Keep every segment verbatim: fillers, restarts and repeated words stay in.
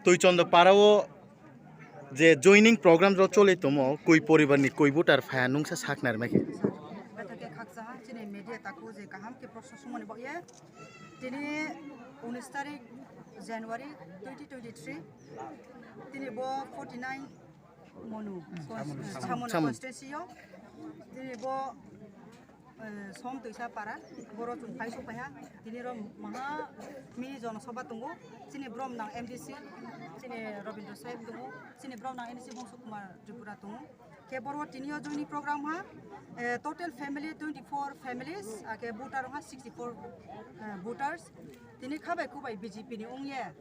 Tuichonda para o je joining program rok choli tomo, koi poribar ni koi voter phaya nungsa sak narmai khe. Bethake khaksa ha, chini media taku je kaham ke proseso moni bokye. Tini unis tarik January twenty twenty-three. Tini bo forty-nine Monu, Chamonu. Chamonu Chamonu. Constituency o. Tini bo eh, som twisa para, boro chwng phai sok phaiha, tini ro maha mini jono soba tongo, chini brom nang M D C, chini Robindra Sahib tongo, chini brom nang N C Bongso Kumar Tripura tongo. Khe boro tini o joining program ha, eh, total family twenty-four families, ake voter ha sixty-four, eh, voters. Tini khabai kubai B J P ni ongye,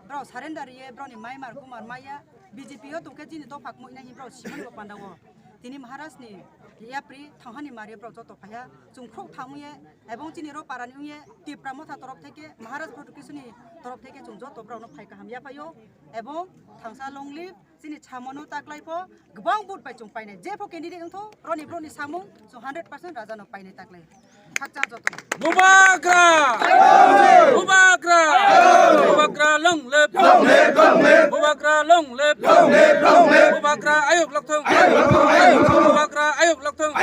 bro surrender ye, bro ni mai mar kumar maya, B J P o tongkhe chini dopha kmoina hi bro simani bo panda o. Tini Maharaj ni yapri thanghani mari borok joto phaiya, chwng khorok thang wngye, ebong chini ro parani wngye, Tipra Motha torop theke, Maharaj Production ni torop theke chwng joto borok no phai kaham yaphaio, ebong thangsa long live, chini Chamonu taklai pho, gwbang vote bai chwng painai, jepho candidate wngtho, roni borok ni samung chwng hundred percent raja no painai taklai. Khakchang joto. Bubagra! Bubagra! Bubagra long live! Bubagra long live! Bubagra ayok lokthong! Bubagra ayok lokthong!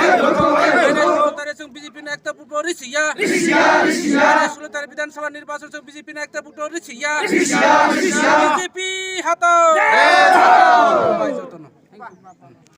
Tare sung B J P na ekta vote risiya. Tare sulo tare Bidhan Sabha nirbachon sung B J P na ekta vote risiya. B J P hato.